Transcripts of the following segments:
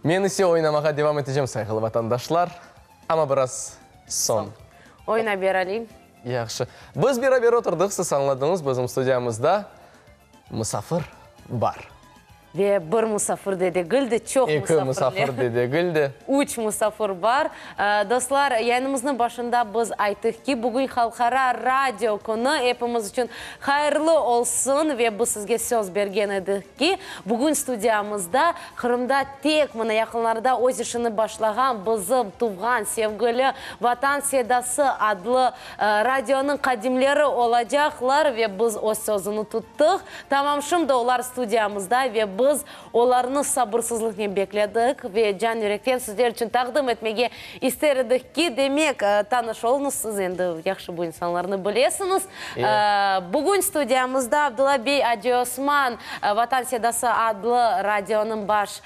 Men ise oynamağa devam etecem, sayğılı vatandaşlar, amma biraz soñ. Oyna ber, Alim. Yahşı. Biz beraber oturdıq, siz añladıñız, bizim studiyamızda musafir bar. Ve bir musafir de degil de, çoq Eki musafirler. musafir de degil de. Üç musafir bar. Dostlar, yayınımıznıñ başında biz ayttıq ki, bugün Halqara radio künü, epimiz içün hayırlı olsun ve biz sizge söz bergen edik ki, bugün studiyamızda Qırımda tek mına yaqınlarda öz işini başlağan bizim tuvğan, sevgili Vatan sedası adlı radionıñ qadimleri olacaqlar ve biz öz sözüni tuttıq. Tamam şimdi olar studiyamızda ve biz olarnı sabırsızlıqnen bekledik ve can yürekten sizler içün taqdim etmege ister edik ki, demek, tanış oluñız, siz endi yahşı bu insanlarnı bilesiñiz. Bugün studiyamızda Abdulla bey Aciosman, Vatan sedası adlı radionıñ baş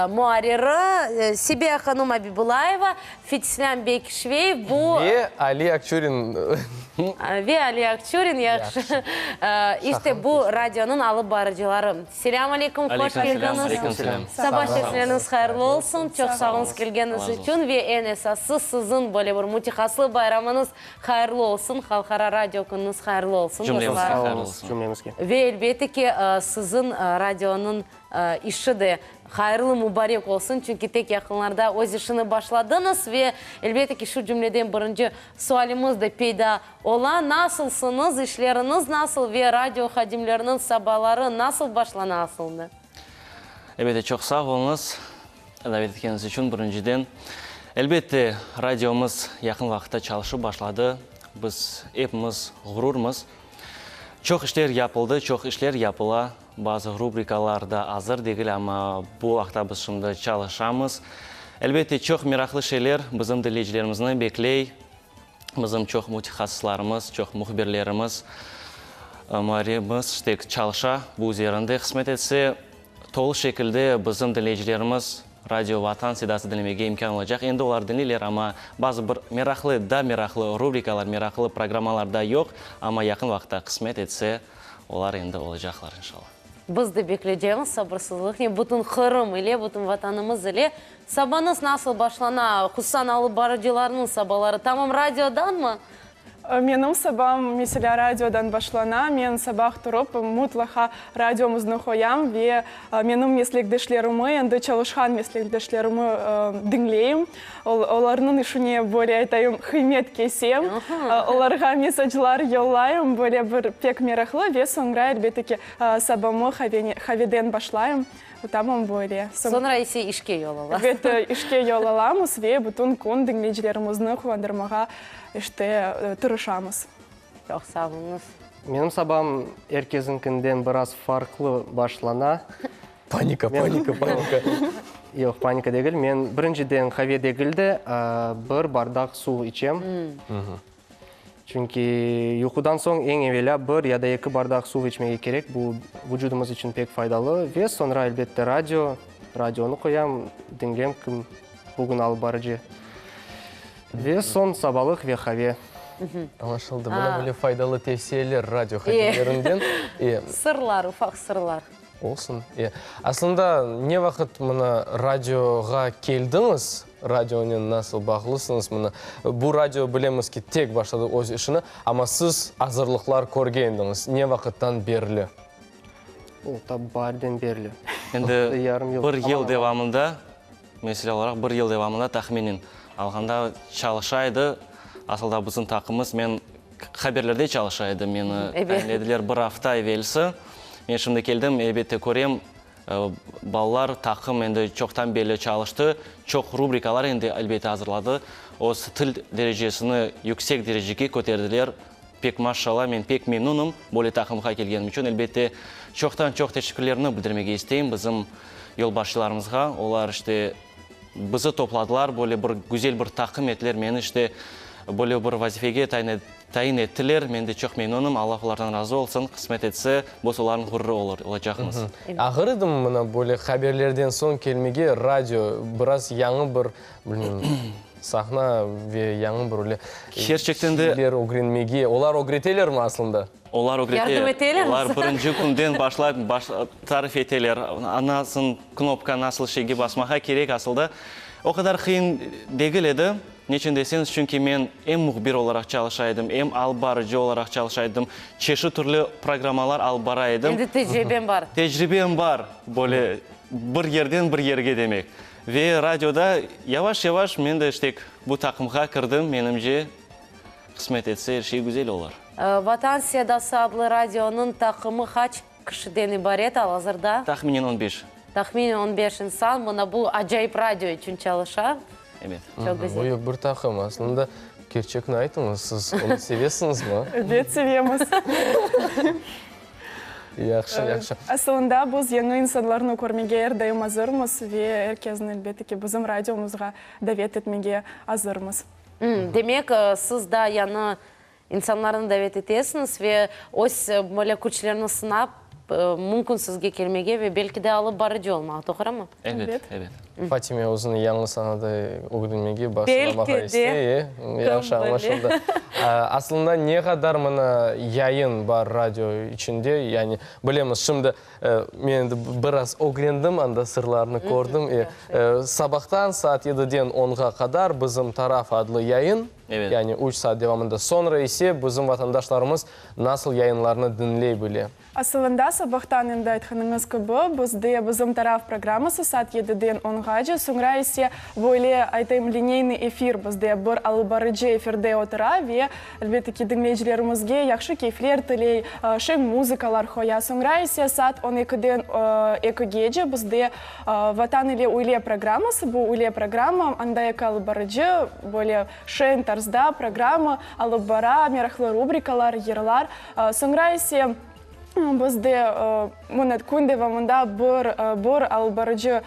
muarriri, Sebiya hanum Abibulayeva, Fetislâm bey Kişveyev, bu. Ve Ali Akçurin. Ve Ali Akçurin, yahşı. İşte bu radionıñ alıp barıcıları. Selâm aleyküm, hoş keldiñiz. Aleyküm selâm. Saba şerifleriñiz hayırlı olsun. Çoq sağ oluñız kelgeniñiz içün ve eñ esası siziñ böyle bir mütehassıslı bayramıñız hayırlı olsun, Halqara radio künüñiz hayırlı olsun, dostlar. Sağ oluñız, cümlemizge. Ve elbette ki, siziñ radionıñ işi de hayırlı, mubarek olsun, çünki tek yaqınlarda öz işini başladıñız ve elbette ki, şu cümleden birinci sualimiz de peyda ola, nasılsıñız, işleriñiz nasıl ve radio hadimleriniñ sabaları nasıl başlana asılında? Elbette, çoq sağ oluñız davet etkeniñiz içün, birinciden. Elbette, radiomız yaqın vaqıtta çalışıp başladı. Biz epimiz ğururmız. Çoq işler yapıldı, çoq işler yapıla. Bazı rubrikalar da azır degil, amma bu aqta biz şimdi çalışamız. Elbette, çoq meraqlı şeyler bizim diñleyicilerimizni bekley. Bizim çoq mütehassıslarımız, çoq mühbirlerimiz, muarririmiz işte çalışa bu üzerinde. Qısmet etse, tolu şekilde bizim diñleyicilerimiz Radio Vatan sedası diñlemege imkân olacaq. Endi olar diñleyler, amma bazı bir meraqlı, daa meraqlı rubrikalar, meraqlı programmalar daa yoq, amma yaqın vaqıtta, qısmet etse, olar endi olacaqlar, inşallah. Biz de bekleycemiz sabırsızlıqnen, bütün Qırım ile, bütün Vatanımız ile. Sabañız nasıl başlana, hususan alıp barıcılarnıñ sabaları, tamam radiodanmı? Menim sabam, meselâ, radiodan başlana. Men sabah turıp, mutlaqa radiomıznı qoyam ve menim meslekdeşlerimi, endi çalışqan meslekdeşlerimi diñleyim. Olarnıñ işine, böyle aytayım, qıymet kesem. Olarğa mesaclar yollayım, böyle bir pek meraqlı. Ve soñra, elbette ki, sabamı qaveden başlayım. Tamam böyle. Soñra ise işke yol alasız. Evet, işke yol alamız ve bütün kün diñleyicilerimizni quvandırmağa, işte, tırışamız. Çoq sağ oluñız. Menim sabam er kezinkinden biraz farqlı başlana. Panika, panika, panika. Yoq, panika degil. Men birinciden qave degil de, bir bardaq suv içem. Çünki yuqudan soñ eñ evelâ bir ya da eki bardaq suv içmege kerek, bu vucudımız içün pek faydalı. Ve soñra, elbette, radio, radionı qoyam, diñlem, kim bugün alıp barıcı. Ve soñ sabalıq ve qave. Añlaşıldı. Mına böyle faydalı tevsiyeler radio hadimlerinden. Sırlar, ufaq sırlar. Olsun. E, aslında ne vaqıt mına radioğa keldiñiz, radionen nasıl bağlısıñız mına? Bu radio, bilemiz ki, tek başladı öz işini, amma siz azırlıqlar körgendiñiz. Ne vaqıttan berli? O, ta baarden berli. Endi Yarım yıl. bir yıl devamında, mesele olaraq, bir yıl devamında tahminen alğanda çalışa edi. Asıl da bizim taqımız, men Haberlerde çalışa edim, meni tayinlediler bir afta evelsi. Men şimdi keldim, elbette körem, balalar, taqım endi çoqtan berli çalıştı, çoq rubrikalar endi elbette azırladı. Öz til derecesini yüksek derecege köterdiler. Pek maşşalla, men pek memnunım böyle taqımğa kelgenim içün. Elbette, çoqtan-çoq teşekkürlerni bildirmege isteyim bizim yolbaşçılarımızğa. Olar işte Bizi topladılar, böyle bir güzel bir taqım ettiler, meni işte böyle bir vazifege tayin ettiler, men de çoq memnunım, Allah olardan razı olsun, qısmet etse, biz olarnıñ ğururı olacaqmız. Ağır edimi mına böyle haberlerden soñ kelmege radio, biraz yañı bir, bilmeyim. Sahna ve yañı bir öyle Kerçekten de. Şeyler ögrenmege. Olar ögretelermi aslında? Olar ögreteler. Yardım etelermi? Olar birinci künden başlap tarif eteler, nasıl knopka, nasıl şeyge basmağa kerek asılda. O qadar qıyın degil edi. Neçün deseñiz, çünki men em mühbir olaraq çalışa edim, em alıp barıcı olaraq çalışa edim, çeşit türlü programmalar alıp bara edim. Endi tecribem bar. Tecribem bar, böyle bir yerden bir yerge demek. Ve radioda yavaş-yavaş men de işte bu taqımğa kirdim, menimce, qısmet etse, er şey güzel olur. Vatan sedası adlı radionıñ taqımı qaç kişiden ibaret al-azırda? Tahminen on beş. Tahminen on beş insan mına bu acayip radio içün çalışa. Ebet. Çoq güzel. Büyük bir taqım. Aslında, kerçekni aytıñız, siz onı sevesiñizmi? Ebet, sevemiz. Yahşı, yahşı. Asılında, biz yañı insanlarnı körmege er daim azırmız ve er kezni, elbette ki, bizim radiomızğa davet etmege azırmız. Demek, siz da yañı insanlarnı davet etesiñiz ve öz böyle küçlerini sınap, mümkün sizge kelmege ve belki de alıp barıcı olmağa, doğrumı? Ebet, ebet. Fatime özüni yañı sanada ögrenmege başlamağa Belki de, istey, e? Yahşı kim bile. añlaşıldı. Aslında ne qadar mına yayın bar radio içinde, yani bilemiz, şimdi men endi biraz ögrendim, anda sırlarnı kördim. Sabahtan saat yediden onğa qadar Bizim taraf adlı yayın, yani üç saat devamında, soñra ise bizim vatandaşlarımız nasıl yayınlarnı diñley bile? Asılında, sabahtan endi aytqanıñız kibi, bizde Bizim taraf programması saat yediden onğace, soñra ise böyle, aytayım, lineynıy efir, bizde bir alıp barıcı efirde otura ve, elbette ki, diñleyicilerimizge yahşı keyfler tiley, şeñ muzıkalar qoya. Soñra ise saat on ekiden ekigece bizde Vatan ile üyle programması, bu üyle programma, anda eki alıp barıcı böyle şeñ tarzda programma alıp bara, meraqlı rubrikalar, yırlar. Soñra ise bizde mına kün devamında bir bir alıp barıcı,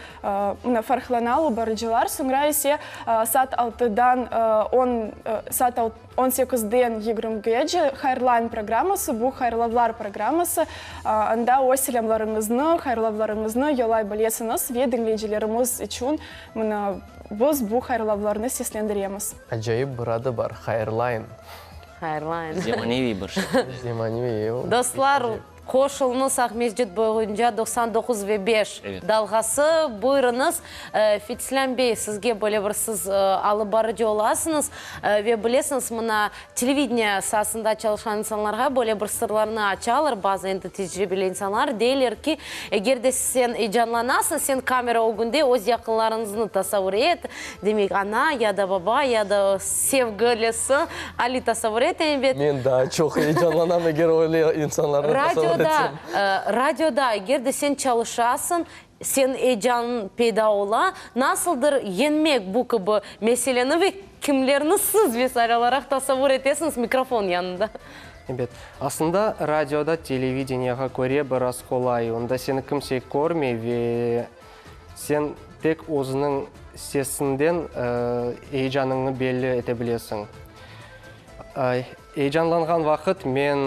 mına farqlana alıp barıcılar. Soñra ise saat altıdan on, saat on sekizden yigirmigece Hayırlayın programması, bu hayırlavlar programması. Anda öz selâmlarıñıznı, hayırlavlarıñıznı yollay bilesiñiz ve diñleyicilerimiz içün mına biz bu hayırlavlarnı seslendiremiz. Acayip bir adı bar, Hayırlayın. Hayırlayın. Zemaneviy bir şey. Zemaneviy, o. Dostlar, qoşulunız Aqmescit boyunca 99 ve 5 dalğası. Buyurıñız. Fetislâm bey, sizge böyle bir siz alıp barıcı olasıñız ve bilesiñiz, mına, televideniye saasında çalışqan insanlarğa böyle bir sırlarnı açalar bazı endi tecribeli insanlar, deyler ki, eger de sen eyecanlanasıñ, sen kamera ögünde öz yaqınlarıñıznı tasavur et, Demek, ana ya da baba, ya da sevgilisi, Ali tasavur et, elbet. Men daa çoq eyecanlanam, eger öyle insanlarnı tasavur etsem. Radioda, radioda eger de sen çalışasıñ, sen eyecanıñ peyda ola, nasıldır yeñmek bu kibi meseleni ve kimlerni siz vesaire olaraq tasavur etesiñiz mikrofon yanında? Ebet. Aslında, radioda televideniyağa köre biraz qolay, onda seni kimse körmey ve Sen tek özüniñ sesinden eyecanıñnı belli ete bilesiñ. Eyecanlanğan vaqıt men.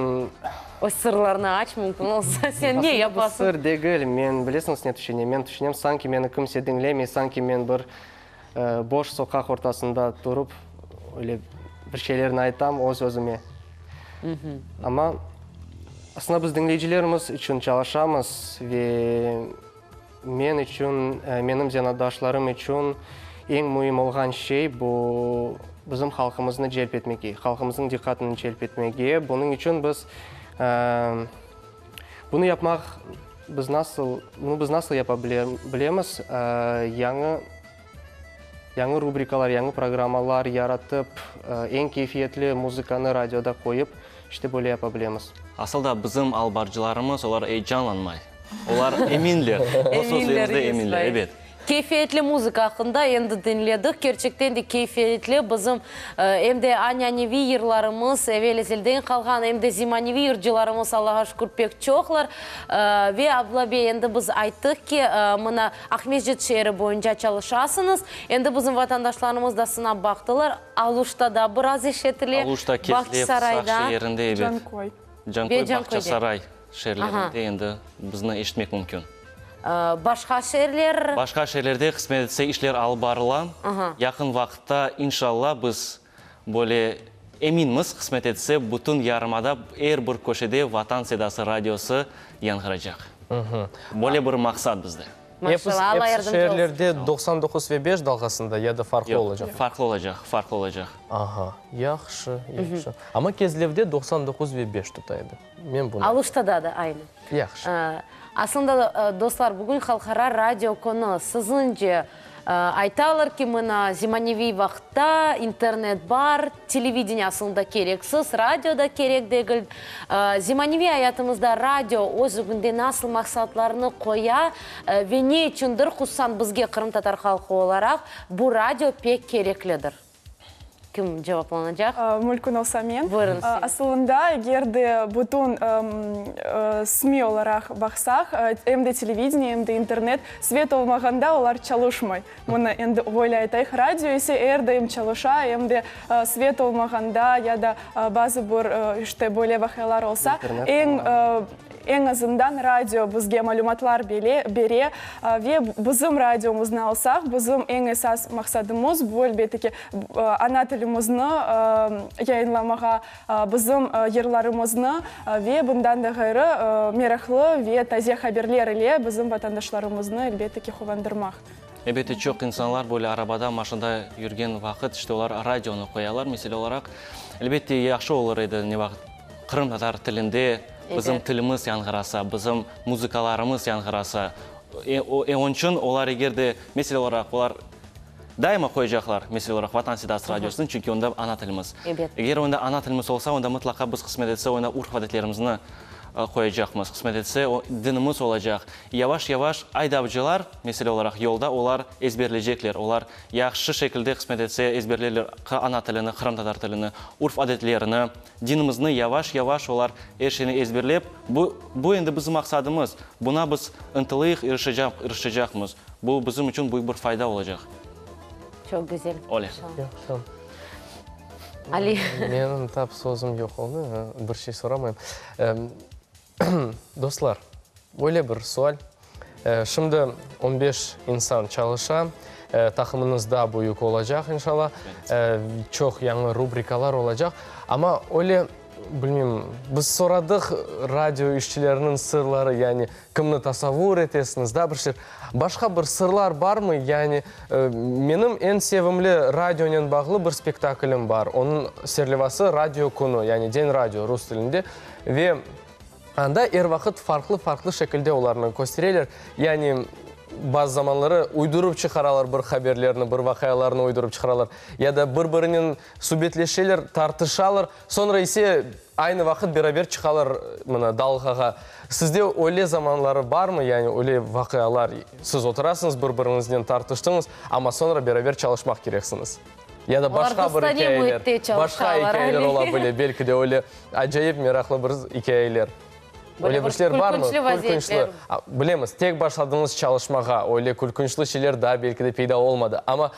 Öz sırlarını aç, mümkün olsa. Sen ne yapasıñ? Aslında bu sır degil. Men, bilesiñiz ne tüşünem? Men tüşünem, sanki meni kimse diñlemey, sanki men bir boş soqaq ortasında turıp, öyle bir şeylerni aytam öz-özüme. Amma aslında biz diñleyicilerimiz içün çalışamız ve. Men içün, menim zenaatdaşlarım içün eñ müim olğan şey, bu bizim halqımıznı celp etmege, halqımıznıñ diqqatını celp etmege. Bunıñ içün biz bunı yapmaq biz nasıl, bunı biz nasıl yapa bilemiz? Yañı, yañı rubrikalar, yañı programmalar yaratıp, eñ keyfiyetli muzıkanı radioda qoyıp, işte böyle yapa bilemiz. Asıl da bizim albarcılarımız, olar eyecanlanmay. Olar eminler, o sözlerimizde eminler, ebet. Keyfiyetli muzıka aqqında endi diñledik. Kerçekten de keyfiyetli bizim em de añaneviy yırlarımız, evel-ezelden qalğan, em de zemaneviy yırcılarımız, Allağa şükür, pek çoqlar. Ve Abdulla bey, endi biz ayttıq ki, mına, Aqmescit şeeri boyunca çalışasıñız. Endi bizim vatandaşlarımız da sınap baqtılar, Aluştada biraz eşitile, Aluşta, Kezlev, Saq Bağçasarayda. şeerinde, ebet. Canköy. Canköy, Ve Canköyde. Bağçasaray şeerlerinde endi bizni eşitmek mümkün. Başqa şeerler? Başqa şeerlerde, qısmet etse, işler alıp barıla. Yaqın vaqıtta, inşalla, biz böyle eminmiz, qısmet etse, bütün yarımada, er bir köşede Vatan sedası radiosı yañğıracaq. Böyle bir maqsat bizde. Maşallah, Alla Episi yardımcı olsun. şeerlerde 99 ve 5 dalğasında ya da farqlı Yoq, olacaq? farqlı olacaq, farqlı olacaq. Aha, yahşı, yahşı. Amma Kezlevde 99 ve 5 tuta edi. Men bunı. Aluştada da aynı. Yahşı. Aslında, dostlar, bugün Halqara radio künü. Siziñce, aytalar ki, mına, zemaneviy vaqıtta internet bar, televideniye aslında kereksiz, radio da kerek degil. Zemaneviy ayatımızda radio öz ögünde nasıl maqsatlarnı qoya ve ne içündir, hususan bizge, qırımtatar halqı olaraq, bu radio pek kereklidir? Kim cevaplanacaq? Mümkün olsa men. Buyurıñ, siz. Asılında, eger de bütün SMİ olaraq baqsaq, em de televideniye, em de internet, svet olmağanda olar çalışmay. Bunı endi böyle aytayıq. Radio ise er daim çalışa, em de svet olmağanda ya da bazı bir, işte, böyle vaqialar olsa, eñ Eñ azından radio bizge malümatlar bere ve bizim radiomıznı alsaq, bizim eñ esas maqsadımız bu, elbette ki, ana tilimizni yayınlamağa, bizim yırlarımıznı ve bundan da ğayrı meraqlı ve taze haberler ile bizim vatandaşlarımıznı, elbette ki, quvandırmaq. Elbette, çoq insanlar böyle arabada, maşnada yürgen vaqıt, işte olar radionı qoyalar, mesele olaraq. Elbette, yahşı olur edi, ne vaqıt qırımtatar tilinde bizim tilimiz yañğırasa, bizim muzıkalarımız yañğırasa. Onıñ içün olar eger de, mesele olaraq, olar daima qoyacaqlar, mesele olaraq, Vatan sedası radiosını, çünki onda ana tilimiz. Eger onda ana tilimiz olsa, onda mıtlaqa biz, qısmet etse, onda urf-adetlerimizni qoyacaqmız, qısmet etse, o, dinimiz olacaq. Yavaş-yavaş aydavcılar, mesele olaraq, yolda olar ezberleycekler, olar yahşı şekilde, qısmet etse, ezberlerler ana tilini, qırımtatar tilini, urf-adetlerini, dinimizni yavaş-yavaş olar er şeyni ezberlep, bu, bu endi bizim maqsadımız, buna biz ıntılıyıq, irişecaq, irişecaqmız. Bu bizim içün büyük bir fayda olacaq. Çoq güzel. Öyle. Yahşı. Ali. Menim tap sözüm yoq oldı, bir şey soramayım. Dostlar, böyle bir sual. Şimdi on beş insan çalışa, taqımıñız daa büyük olacaq, inşallah, çoq yañı rubrikalar olacaq. Amma öyle, bilmeyim, biz soradıq radio işçileriniñ sırları, yani kimni tasavvur etesiñiz, daa bir şeyler. Başqa bir sırlar barmı? Yani menim eñ sevimli radionen bağlı bir spektaklim bar, onıñ serlevası Radio künü, yani Den radio rus tilinde. Ve anda er vaqıt farqlı-farqlı şekilde olarnı köstereler. Yani bazı zamanları uydurıp çıqaralar bir haberlerni, bir vaqialarnı uydurıp çıqaralar. Ya da bir-birinen subetleşeler, tartışalar, soñra ise aynı vaqıt beraber çıqalar mına dalğağa. Sizde öyle zamanları barmı, yani öyle vaqialar, siz oturasıñız, bir-biriñiznen tartıştıñız, amma soñra beraber çalışmaq kereksiñiz? Ya da başqa bir ikâyeler, başqa ikâyeler ola bile, belki de öyle acayip meraqlı bir ikâyeler. Öyle bir şeyler barmı? Külkünçli. Bilemiz, tek başladıñız çalışmağa, öyle külkünçli şeyler daa belki de peyda olmadı. Amma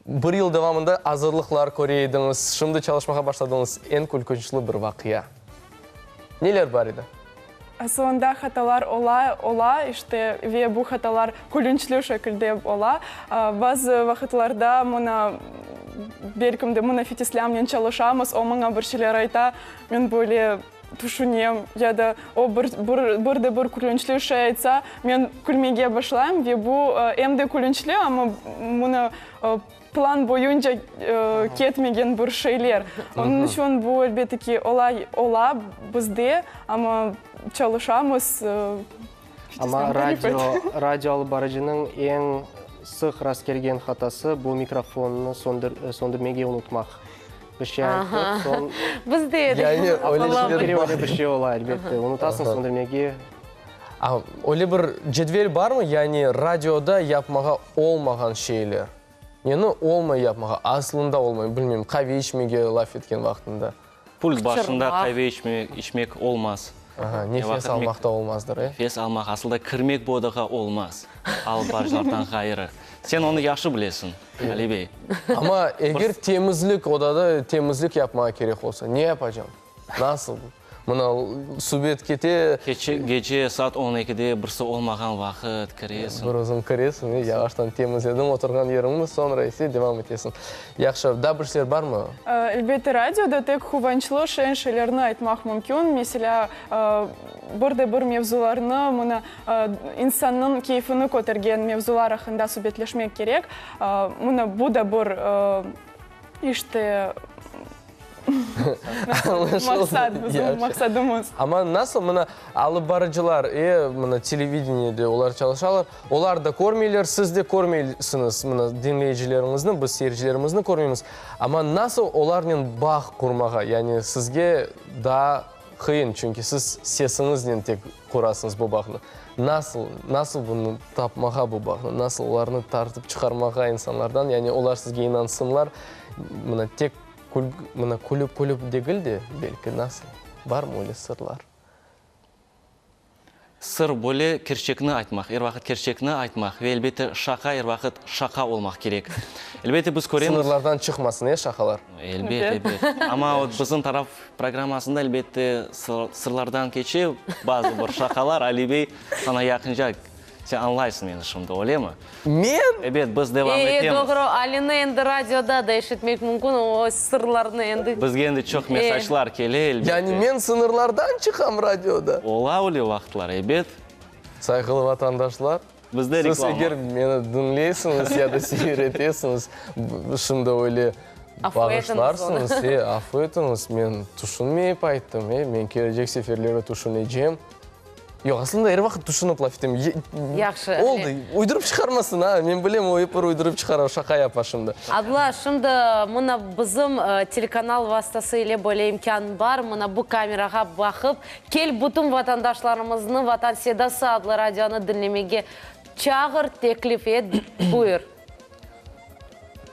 bir yıl devamında azırlıqlar köre ediñiz, şimdi çalışmağa başladıñız, eñ külkünçli bir vaqia. Neler bar edi? Asılında hatalar ola, ola, işte, ve bu hatalar külünçli şekilde ola. Bazı vaqıtlarda mına, belkim de, mına Fetislâmnen çalışamız, o maña bir şeyler ayta, men böyle tüşünem, ya da o bir, bir, bir de bir külünçli şey aytsa, men külmege başlayım ve bu em de külünçli, amma mına plan boyunca ketmegen bir şeyler. Onıñ içün bu, elbette ki, olay ola bizde, amma çalışamız. Amma radio, radio alıp barıcınıñ eñ sıq rastkelgen hatası, bu mikrofonnı söndürmege unutmaq. Bir şey aytıp, soñ. Bizde de. Yani öyle şeyler bar. Öyle bir şey ola, elbette. Unutasıñ söndürmege. A, öyle bir cedvel barmı, yani radioda yapmağa olmağan şeyler? Neni olmay yapmağa, aslında olmay, bilmeyim, qave içmege laf etken vaqtında? Pult başında qave içmek olmaz. Aha, nefes almaq da olmazdır, e? Nefes almaq, aslında kirmek bu odağa olmaz, alıp barıcılardan ğayrı. Sen onı yahşı bilesiñ, Ali bey. Amma eger temizlik, odada temizlik yapmağa kerek olsa, ne yapacam? Nasıl? Mına, subet kete. Keçe, gece saat on ekide birisi olmağan vaqıt kiresiñ. Bir özüñ kiresiñ, yavaştan temizlediñ oturğan yeriñni, soñra ise devam etesiñ. Yahşı, daa bir şeyler barmı? Elbette, radioda tek quvançlı, şeñ şeylerni aytmaq mümkün. Meselâ, bir de bir mevzularnı, mına, insannıñ keyfini kötergen mevzular aqqında subetleşmek kerek. Mına, bu da bir, işte, maqsad, bizim maqsadımız. Amma nasıl, mına, alıp barıcılar, e, mına, televideniyede olar çalışalar, olar da körmeyler, siz de körmeysiñiz, mına, diñleyicileriñizni, biz seyircilerimizni körmeymiz. Amma nasıl olarnen bağ qurmağa, yani sizge daa qıyın, çünki siz sesiñiznen tek qurasıñız bu bağnı. Nasıl, nasıl bunı tapmağa bu bağnı, nasıl olarnı tartıp çıqarmağa insanlardan, yani olar sizge inansınlar, mına, tek mına, külüp-külüp degil de, belki, nasıl? Barmı öyle sırlar? Sır böyle kerçekni aytmaq, er vaqıt kerçekni aytmaq ve, elbette, şaqa er vaqıt şaqa olmaq kerek. Elbette, biz köremiz. Sıñırlardan çıqmasın, e, şaqalar? Elbet, elbet. Amma ot bizim taraf programmasında, elbette, sırlardan keçe bazı bir şaqalar. Ali bey, saña yaqınca Sen añlaysıñ meni şimdi, öylemi? Men? Ebet, biz devam E, etemiz. doğru, Alini endi radioda da eşitmek mümkün, o öz sırlarını endi. Bizge endi çoq mesajlar kele, elbette. Yani men sıñırlardan çıqam radioda? Ola öyle vaqıtlar, ebet. Sayğılı vatandaşlar, Bizde siz reklama. eger meni diñleysiñiz ya da seyir etesiñiz, şimdi öyle Afu etiñiz onı. bağışlarsıñız, e, afu etiñiz, men tüşünmeyip ayttım, e, men kelecek seferleri tüşünecem. Yoq, aslında er vaqıt tüşünip laf etem. Yahşı. Oldı, uydurıp çıqarmasın, a, men bilem, o ep bir uydurıp çıqara, şaqa yapa şimdi. Abla, şimdi mına bizim telekanal vastası ile böyle imkân bar, mına bu kamerağa baqıp, kel bütün vatandaşlarımıznı Vatan Sedası adlı radionı diñlemege çağır, teklif et, buyur.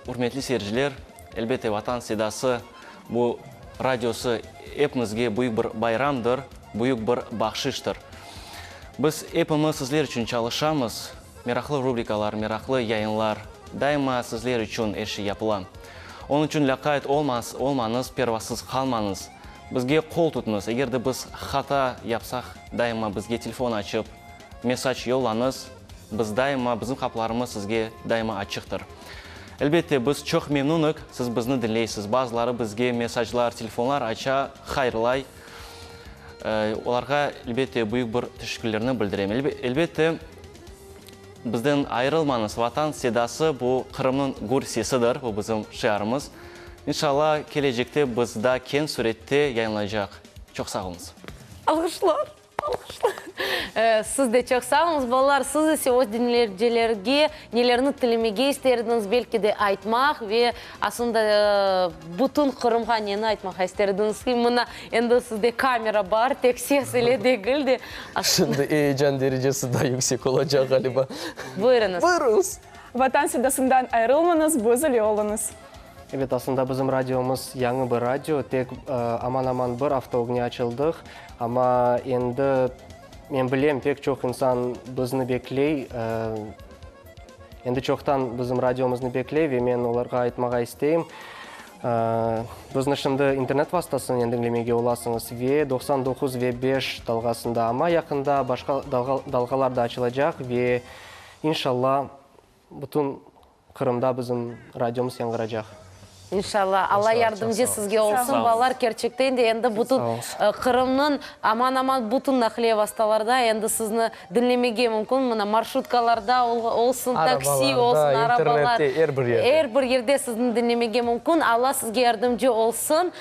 Ürmetli seyirciler, elbette Vatan Sedası bu radiosı epimizge büyük bir bayramdır, büyük bir bahşıştır. Biz epimiz sizler içün çalışamız, meraqlı rubrikalar, meraqlı yayınlar, daima sizler içün er şey yapıla. Onıñ içün lâqayt olmañız, pervasız qalmañız, bizge qol tutuñız, eger de biz hata yapsaq, daima bizge telefon açıp, mesac yollañız. Biz daima, bizim qapılarımız sizge daima açıqtır. Elbette, biz çoq memnunıq, siz bizni diñleysiz. Bazıları bizge mesajlar, telefonlar aça, hayırlay. Olarğa, elbette, büyük bir teşekkürlerni bildirem. Elbette, bizden ayırılmañız. Vatan sedası, bu Qırımnıñ gür sesidir, bu bizim şiarımız. İnşallah, kelecekte biz daa keñ sürette yayınlaycaq. Çoq sağ oluñız. Alğışlar. Siz de çoq sağ oluñız, balalar. Siz ise öz diñleyicilerge nelerni tilemege ister ediñiz, belki de aytmaq ve aslında bütün Qırımğa neni aytmağa ister ediñiz ki, mına endi sizde kamera bar, tek ses ile degil de. Şimdi eyecan derecesi daa yüksek olacaq, ğaliba. Buyurıñız. Buyurıñız. Vatan sedasından ayırılmañız, biz ile oluñız. Ebet, aslında bizim radiomız yañı bir radio, tek aman-aman bir afta ögüne açıldıq. Amma endi men bilem, pek çoq insan bizni bekley, endi çoqtan bizim radiomıznı bekley ve men olarğa aytmağa isteyim, bizni şimdi internet vastasınen diñlemege olasıñız ve 99 ve 5 dalğasında, amma yaqında başqa dalğalar da açılacaq ve inşalla bütün Qırımda bizim radiomız yañğıracaq. İnşallah. Alla yardımcı sizge olsun, balalar. Kerçekten de endi bütün Qırımnıñ aman-aman bütün naqliye vastalarda endi sizni diñlemege mümkün. Mına marşrutkalarda olsun, taksi olsun, arabalar. Internette, er bir yerde. Er bir yerde sizni diñlemege mümkün. Alla sizge yardımcı olsun.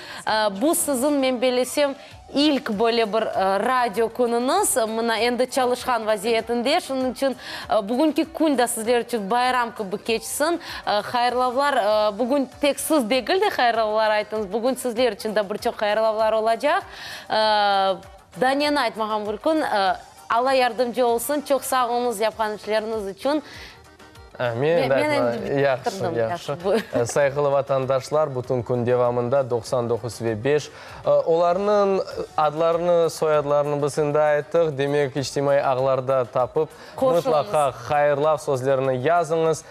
Bu siziñ, men bellesem, İlk böyle bir radio künüñiz, mına endi çalışqan vaziyetinde, şunıñ içün bugünki kün de sizler içün bayram kibi keçsin. Hayırlavlar, bugün tek siz degil de hayırlavlar aytıñız, bugün sizler içün de bir çoq hayırlavlar olacaq. Daa neni aytmağa mümkün? Alla yardımcı olsun, çoq sağ oluñız yapqan işleriñiz içün. Men endi Yahşı, yahşı. Sayğılı vatandaşlar, bütün kün devamında 99 ve 5 olarnıñ adlarını, soyadlarını biz endi ayttıq. Demek, içtimaiy ağlarda tapıp, mıtlaqa hayırlav sözlerini yazıñız.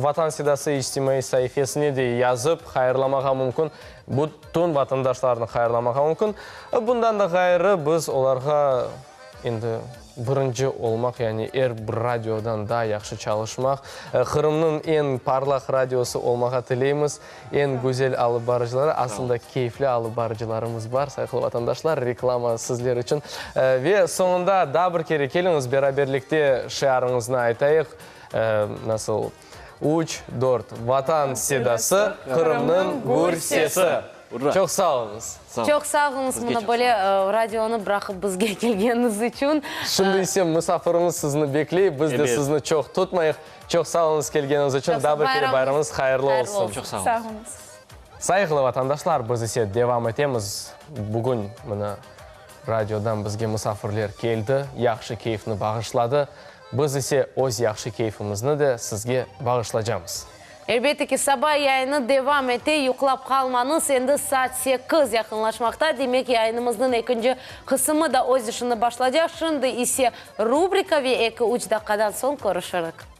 Vatan sedası içtimaiy saifesine de yazıp hayırlamağa mümkün. Bütün vatandaşlarnı hayırlamağa mümkün. Bundan da ğayrı, biz olarğa Endi birinci olmaq, yani er bir radiodan daa yahşı çalışmaq, Qırımnıñ eñ parlaq radiosı olmağa tileymiz. Eñ güzel alıp barıcıları, aslında keyfli alıp barıcılarımız bar, sayğılı vatandaşlar, reklama sizler içün. Ve soñunda daa bir kere keliñiz, beraberlikte şiarıñıznı aytayıq, nasıl, üç, dört, Vatan sedası, Qırımnıñ gür sesi! Urra! Çoq sağ oluñız! Çoq sağ oluñız, mına böyle radionı bıraqıp bizge kelgeniñiz içün. Şimdi ise musafirimiz sizni bekley, biz de sizni çoq tutmayıq. Çoq sağ oluñız kelgeniñiz içün, daa bir kere bayramıñız hayırlı olsun. Çoq sağ oluñız. Sağ oluñız. Sayğılı vatandaşlar, biz ise devam etemiz. Bugün mına radiodan bizge musafirler keldi, yahşı keyfni bağışladı. Biz ise öz yahşı keyfimizni de sizge bağışlacamız. Elbette ki, saba yayını devam ete, yuqlap qalmañız, endi saat sekiz yaqınlaşmaqta, demek, yayınımıznıñ ekinci qısımı da öz işini başlacaq, şimdi ise rubrika ve eki-üç daqqadan soñ körüşirik.